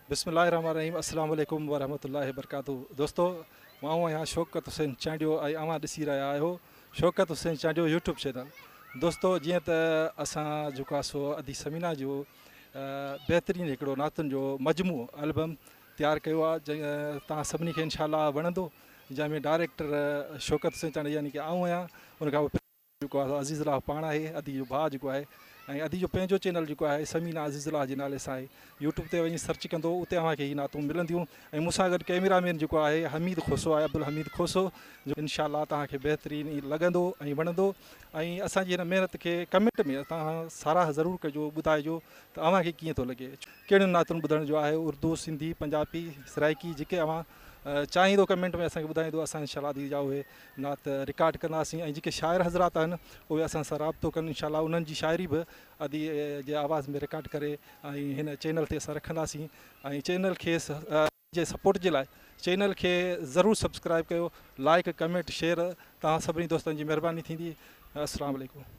بسم الله الرحمن الرحيم السلام عليڪم ورحمة الله وبرڪاته دوستو مان آهيان شوڪت حسين چانڊيو ۽ اوهان ڏسي رهيا آهيو شوڪت حسين چانڊيو يوٽيوب چينل دوستو جيئن ته اسان جيڪو آهي سو ادي سمينا جو بهترين هڪڙو نعتن جو مجموعو البم تيار ڪيو آهي جنهن توهان سڀني کي انشاء الله وڻندو جنهن ۾ ڊائريڪٽر شوڪت حسين چانڊيو يعني ڪي آئون آهيان ان کان پوء جيڪو آهي عزيز الله پاڻ آهي ادي جو ڀاء جيڪو آهي ۽ ادي جو پنهنجو چينل جيڪو آهي ثمينه عزيز الله جي نالي سان آهي يوٽيوب تي وڃي سرچ ڪندو اتي اوهان کي هي نعتون ملنديون ۽ مون سان گڏ ڪئميرا مين جيڪو آهي حميد کوسو آهي عبدالحميد کوسو جو انشاء الله توهان کي بهترين لڳندو ۽ وڻندو ۽ اسان جي هن محنت کي ڪمينٽ ۾ توهان ساراهه ضرور ڪجو ٻڌائجو ته اوهان کي ڪيئن ٿو لڳي ڪهڙين نعتن ٻڌڻ جو آهي اردو سنڌي پنجابي سرائيڪي جيڪي اوهان چاهيندو ڪمينٽ ۾ اسان کي ٻڌائيندو اسان انشاء الله ادي جا اهي نعت رڪارڊ ڪنداسين ۽ جيڪي شاعر حضرات آهن اهي اسان سان رابطو ڪن انشاء الله انهن جي شاعري به ادي جي آواز ۾ رڪارڊ ڪري ۽ هن چينل تي اسان رکنداسين ۽ چينل کي جي سپورٽ جي لاء چينل کي ضرور سبسڪرائب ڪيو لائڪ ڪمينٽ شيئر توهان سڀني دوستن جي مهرباني ٿيندي السلام عليڪم.